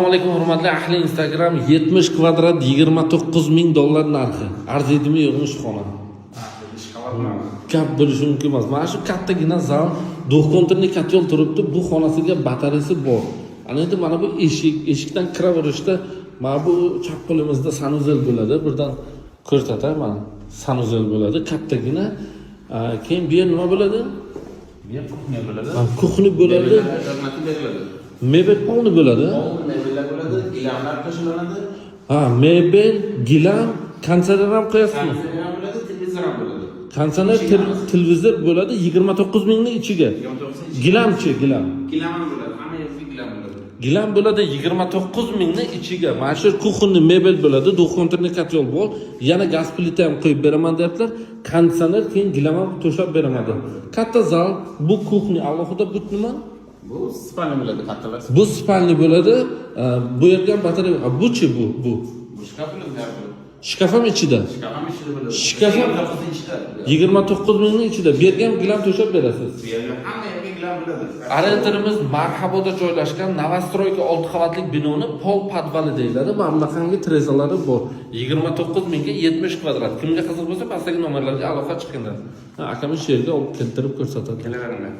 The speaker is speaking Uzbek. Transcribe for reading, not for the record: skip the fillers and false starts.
Alaykum, hurmatli ahli Instagram. 70 kvadrat, 29 ming dollar narxi. Arziydimi, yo'qmi shu xona? Gap bo'lishi mumkin emas. Mana shu kattagina zal, двухконтурный котёл turibdi. Bu xonasiga batareyasi bor. Ana endi mana bu eshik, eshikdan kiraverishda mana bu chap qo'limizda санузел bo'ladi. Birdan ko'rsatay, mana санузел bo'ladi, kattagina. Keyin bu yer nima bo'ladi? Bu yer кухня bo'ladi. Ha, кухня bo'ladi. Mebellar alternativ beriladi. Mebel полный bo'ladi. Полный mebellar bo'ladi, gilamlar to'shalanadi. Ha, mebel, gilam, konditsioner ham qo'yasizmi? Konditsioner ham bo'ladi, televizor ham bo'ladi. Konditsioner, televizor bo'ladi 29 mingni ichiga. 29 ichiga. Gilamchi, gilam? Gilam ham bo'ladi, hamma yerga gilam bo'ladi. Gilam bo'ladi 29 mingni ichiga. Mana shu кухонный mebel bo'ladi, двухконтурный котёл bor. Yana gaz plita ham qo'yib beraman deyaptilar. Konditsioner, keyin gilam ham to'shab beraman deb. Katta zal, bu кухня, alohida bu nima? Bu спальня bo'ladi, kattalar. Bu спальня bo'ladi. Bu yerga ham batareya. Buchi bu, bu. Bu shkaf bo'ladi. Shkaf ham ichida. Shkaf ham ichida bo'ladi. Shkaf ham- 29 ichida. 29 mingni ichida. Bu yerga ham gilam to'shab berasiz. Bu yerga, hamma yerga gilam bo'ladi. Ориентир imiz Marhaboda joylashgan новостройка 6 qavatli binoni пол подвал i deyiladi. Mana bunaqangi derazelari bor. 29 mingga 70 kvadrat. Kimga qiziq bo'lsa, pastdagi nomerlarga aloqa chiqinglar. Ha, akamiz shu yerga olib keltirib ko'rsatadi. Kelaveringlar.